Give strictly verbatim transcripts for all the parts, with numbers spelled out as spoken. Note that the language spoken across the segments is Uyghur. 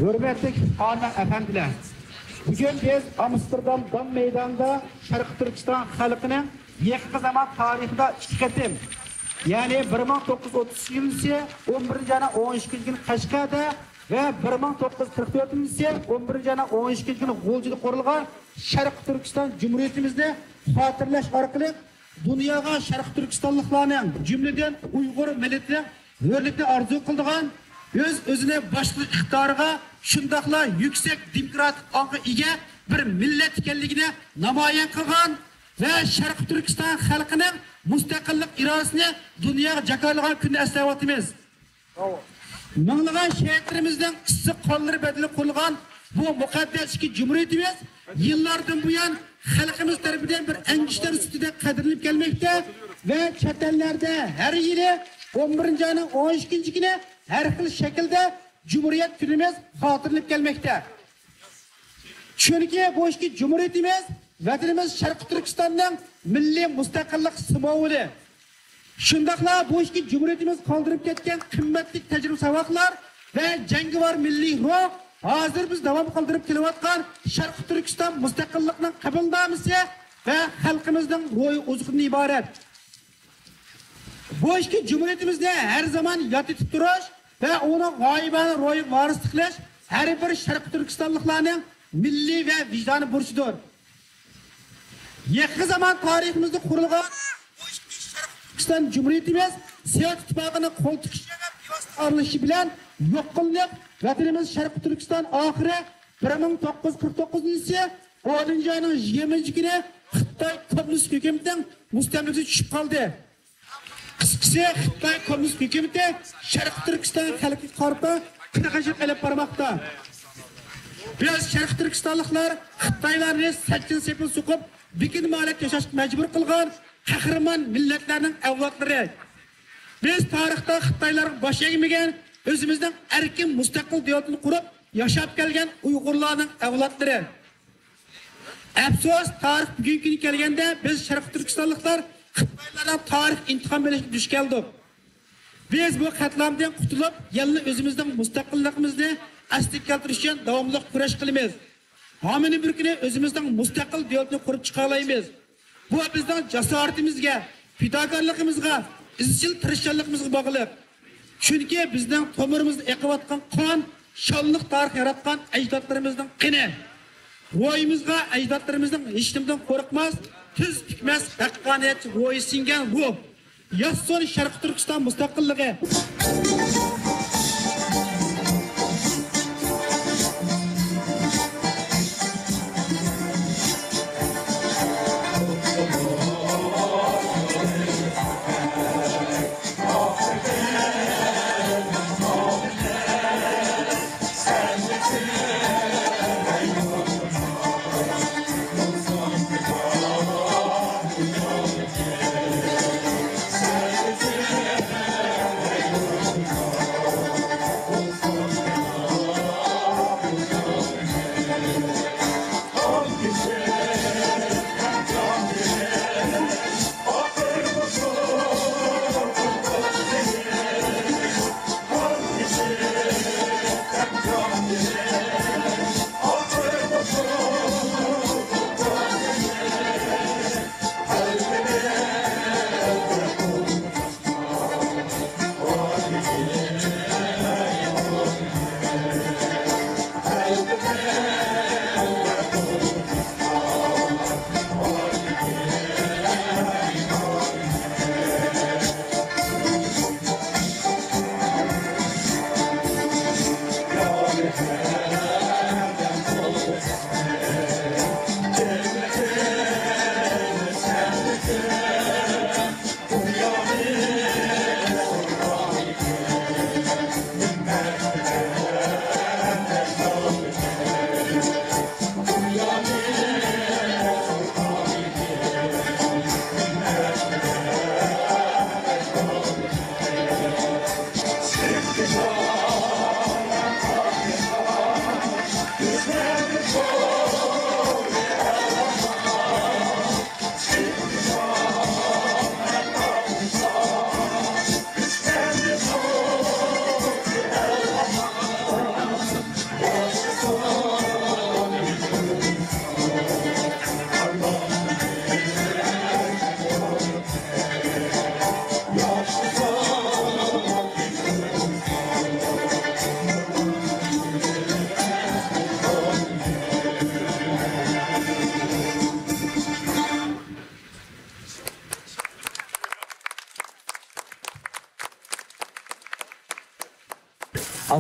ھۆرمەتلىك خانىم ئەپەندىلەر، بۈگۈن بىز ئامستېردام دام مەيدانىدا شەرقىي تۈركىستان خەلقىنىڭ يېقىنقى زامان تارىخىدا ئىككى قېتىم، يەنى بىر مىڭ توققۇز يۈز ئوتتۇز يىلىسى ئون بىرىنچى ئاينىڭ ئون ئىككىنچى كۈنى قەشقەردە ۋە بىر مىڭ توققۇز يۈز قىرىق تۆتىنچى يىلىسى ئون بىرىنچى ئاينىڭ ئون ئىككىنچى كۈنى غۇلجىدا قۇرۇلغان شەرقىي تۈركىستان جۇمھۇرىيىتىمىزنى خاتىرىلەش ئارقىلىق دۇنياغا شەرقىي تۈركىستانلىقلارنىڭ، جۈملىدىن ئۇيغۇر مىللىتىنىڭ ھۆرلۈكنى ئارزۇ قىلىدىغان، ئۆز-ئۆزىنى باشقۇرۇش ئىقتىدارىغا، شۇنداقلا يۈكسەك دېموكراتىك ئاڭغا ئىگە بىر مىللەت ئىكەنلىكىنى نامايان قىلغان ۋە شەرقىي تۈركىستان خەلقىنىڭ مۇستەقىللىق ئىرادىسىنى دۇنياغا جاكارلىغان كۈننى ئەسلەۋاتىمىز. مىڭلىغان شېھىتلىرىمىزنىڭ ئىسسىق قانلىرى بەدىلى قۇرۇلغان بۇ مۇقەددەس ئىككى جۇمھۇرىيىتىمىز يىللاردىن بۇيان خەلقىمىز تەرىپىدىن بىر ئەڭگۈشتەر سۈپىتىدە قەدىرلىنىپ كەلمەكتە ۋە چەت ئەللەردە ھەر يىلى ئون بىرىنچى ئاينىڭ ئون ئىككىنچى كۈنى ھەر خىل شەكىلدە جۇمھۇرىيەت كۈنىمىز خاتىرىلىنىپ كەلمەكتە. چۈنكى بۇ ئىككى جۇمھۇرىيىتىمىز ۋەتىنىمىز شەرقىي تۈركىستاننىڭ مىللىي مۇستەقىللىق سىمۋولى. شۇنداقلا بۇ ئىككى جۇمھۇرىيىتىمىز قالدۇرۇپ كەتكەن قىممەتلىك تەجرىبە-ساۋاقلار ۋە جەڭگىۋار مىللىي روھ ھازىر بىز داۋام قىلدۇرۇپ كېلىۋاتقان شەرقىي تۈركىستان مۇستەقىللىقىنىڭ قەبۇلنامىسى ۋە خەلقىمىزنىڭ روھىي ئوزۇقىدىن ئىبارەت. بۇ ئىككى جۇمھۇرىيىتىمىزنى ھەر زامان ياد ئېتىپ تۇرۇش ۋە ئۇنىڭ غايىبانە روھىغا ۋارىسلىق قىلىش ھەر بىر شەرقىي تۈركىستانلىقلارنىڭ مىللىي ۋە ۋىجدانىي بۇرچىدۇر. يېقىنقى زامان تارىخىمىزدا قۇرۇلغان بۇ ئىككى شەرقىي تۈركىستان جۇمھۇرىيىتىمىز سوۋېت ئىتتىپاقىنىڭ قول تىقىشى ۋە بىۋاسىتە ئارىلىشىشى بىلەن يوق قىلىنىپ، ۋەتىنىمىز شەرقىي تۈركىستان ئاخىرى بىر مىڭ توققۇز يۈز قىرىق توققۇزىنچى يىلى ئونىنچى ئاينىڭ يىگىرمىنچى كۈنى خىتاي كوممۇنىست ھۆكۈمىتىنىڭ مۇستەملىكىسىگە چۈشۈپ قالدى. قىسقىسى، خىتاي كوممۇنىست ھۆكۈمىتى شەرقىي تۈركىستان خەلقىگە قارىتا قىرغىنچىلىق ئېلىپ بارماقتا. بىز شەرقىي تۈركىستانلىقلار خىتايلارنى سەتچىن سېپىل سوقۇپ، بېكىنمە ھالەتتە ياشاشقا مەجبۇر قىلغان قەھرىمان مىللەتلەرنىڭ ئەۋلادلىرى. بىز تارىختا خىتايلارغا باش ئەگمىگەن، ئۆزىمىزنىڭ ئەركىن مۇستەقىل دۆلىتىنى قۇرۇپ ياشاپ كەلگەن ئۇيغۇرلارنىڭ ئەۋلادلىرى. ئەپسۇس، تارىخ بۈگۈنكى كۈنگە كەلگەندە، بىز شەرقىي تۈركىستانلىقلار خىتايلارنىڭ تارىخ ئىنتىقام ئېلىشىغا دۇچ كەلدۇق. بىز بۇ قەتلىئامدىن قۇتۇلۇپ، يەنىلا ئۆزىمىزنىڭ مۇستەقىللىقىمىزنى ئەسلىگە كەلتۈرۈش ئۈچۈن داۋاملىق كۈرەش قىلىمىز. ھامىنى بىر كۈنى ئۆزىمىزنىڭ مۇستەقىل دۆلىتىنى قۇرۇپ چىقالايمىز. بۇ بىزنىڭ جاسارىتىمىزگە، پىداكارلىقىمىزغا، ئىزچىل تىرىشچانلىقىمىزغا باغلىق. چۈنكى بىزنىڭ تومۇرىمىزدا ئېقىۋاتقان قان، شانلىق تارىخ ياراتقان ئەجدادلىرىمىزنىڭ قېنى. روھىمىزغا ئەجدادلىرىمىزنىڭ ھېچنېمىدىن قورقماس، تۈز پۈكمەس ھەققانىيەتچى روھى سىڭگەن روھ. ياشىسۇن شەرقىي تۈركىستان مۇستەقىللىقى!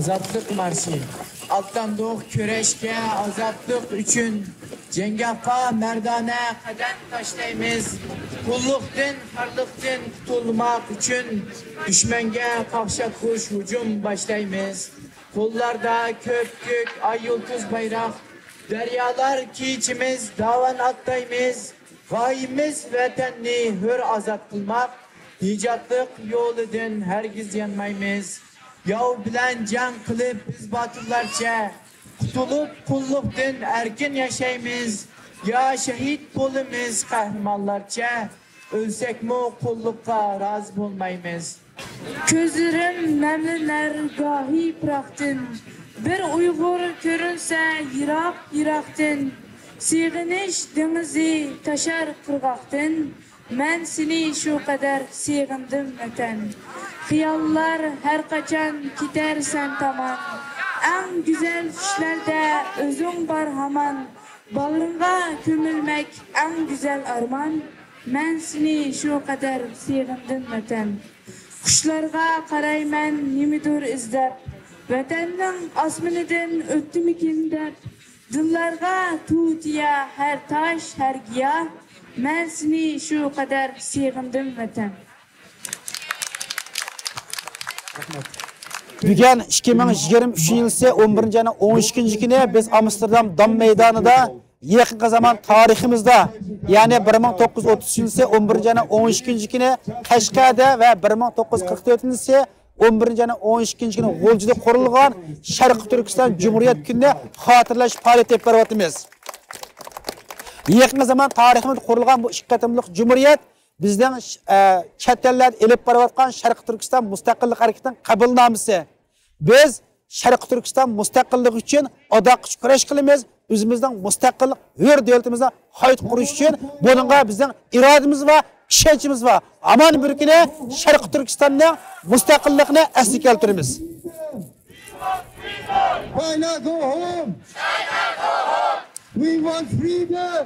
ئازادلىق مارشى. ئاتلاندۇق كۈرەشكە ئازادلىق ئۈچۈن. جەڭگاھقا مەردانە قەدەم تاشلايمىز. قۇللۇقتىن، خارلىقتىن قۇتۇلماق ئۈچۈن، دۈشمەنگە قاقشاتقۇچ ھۇجۇم باشلايمىز. قوللاردا كۆپكۆك ئاي يۇلتۇز بايراق، دەريالار كېچىمىز داۋان ئاتلايمىز. غايىمىز ۋەتەننى ھۆر ئازاد قىلماق، نىجاتلىق يولىدىن ھەرگىز يانمايمىز. ياۋ بىلەن جەڭ قىلىپ بىز باتۇرلارچە، قۇتۇلۇپ قۇللۇقتىن ئەركىن ياشايمىز. يا شېھىت بولىمىز قەھرىمانلارچە، ئۆلسەكمۇ قۇللۇققا رازى بولمايمىز. كۆزلىرىم نەملىنەر گاھى پىراقتىن، بىر ئۇيغۇر كۆرۈنسە يىراق-يىراقتىن. سېغىنىش دېڭىزى تاشار قىرغاقتىن، مەن سېنى شۇ قەدەر سېغىندىم، ۋەتەن. خىياللار ھەر قاچان كېتەر سەن تامان، ئەڭ گۈزەل چۈشلەردە ئۆزۈڭ بار ھامان. باغرىڭغا كۆمۈلمەك ئەڭ گۈزەل ئارمان، مەن سېنى شۇ قەدەر سېغىندىم، ۋەتەن. قۇشلارغا قارايمەن نېمىدۇر ئىزدەپ، ۋەتەننىڭ ئاسمىنىدىن ئۆتتىمىكىن دەپ. دىللارغا تۇتىيا ھەر تاش، ھەر گىياھ، مەن سېنى شۇ قەدەر سېغىندىم، ۋەتەن. بۈگۈن ئىككى مىڭ يىگىرمە ئۈچىنچى يىلىسى ئون بىرىنچى ئاينىڭ ئون ئىككىنچى كۈنى بىز ئامستېردام دام مەيدانىدا يېقىنقى زامان تارىخىمىزدا، يەنى بىر مىڭ توققۇز يۈز ئوتتۇز يىلىسى ئون بىرىنچى ئاينىڭ ئون ئىككىنچى كۈنى قەشقەردە ۋە بىر مىڭ توققۇز يۈز قىرىق تۆتىنچى يىلىسى ئون بىرىنچى ئاينىڭ ئون ئىككىنچى كۈنى غۇلجىدا قۇرۇلغان شەرقىي تۈركىستان جۇمھۇرىيەت كۈنىنى خاتىرىلەش پائالىيىتى ئېلىپ بېرىۋاتىمىز. يېقىنقى زامان تارىخىمىزدا قۇرۇلغان بۇ ئىككى قېتىملىق جۇمھۇرىيەت بىزنىڭ، ئە، چەت ئەللەردە ئېلىپ بېرىۋاتقان شەرقىي تۈركىستان مۇستەقىللىق ھەرىكىتىنىڭ قەبۇلنامىسى. بىز شەرقىي تۈركىستان مۇستەقىللىقى ئۈچۈن ئاداققىچە كۈرەش قىلىمىز. ئۆزىمىزنىڭ مۇستەقىللىق، ھۆر دۆلىتىمىزنى قايتا قۇرۇش ئۈچۈن بۇنىڭغا بىزنىڭ ئىرادىمىز بار، ئىشەنچىمىز بار. ھامان بىر كۈنى شەرقىي تۈركىستاننىڭ مۇستەقىللىقىنى ئەسلىگە كەلتۈرىمىز. China, go home! We want freedom!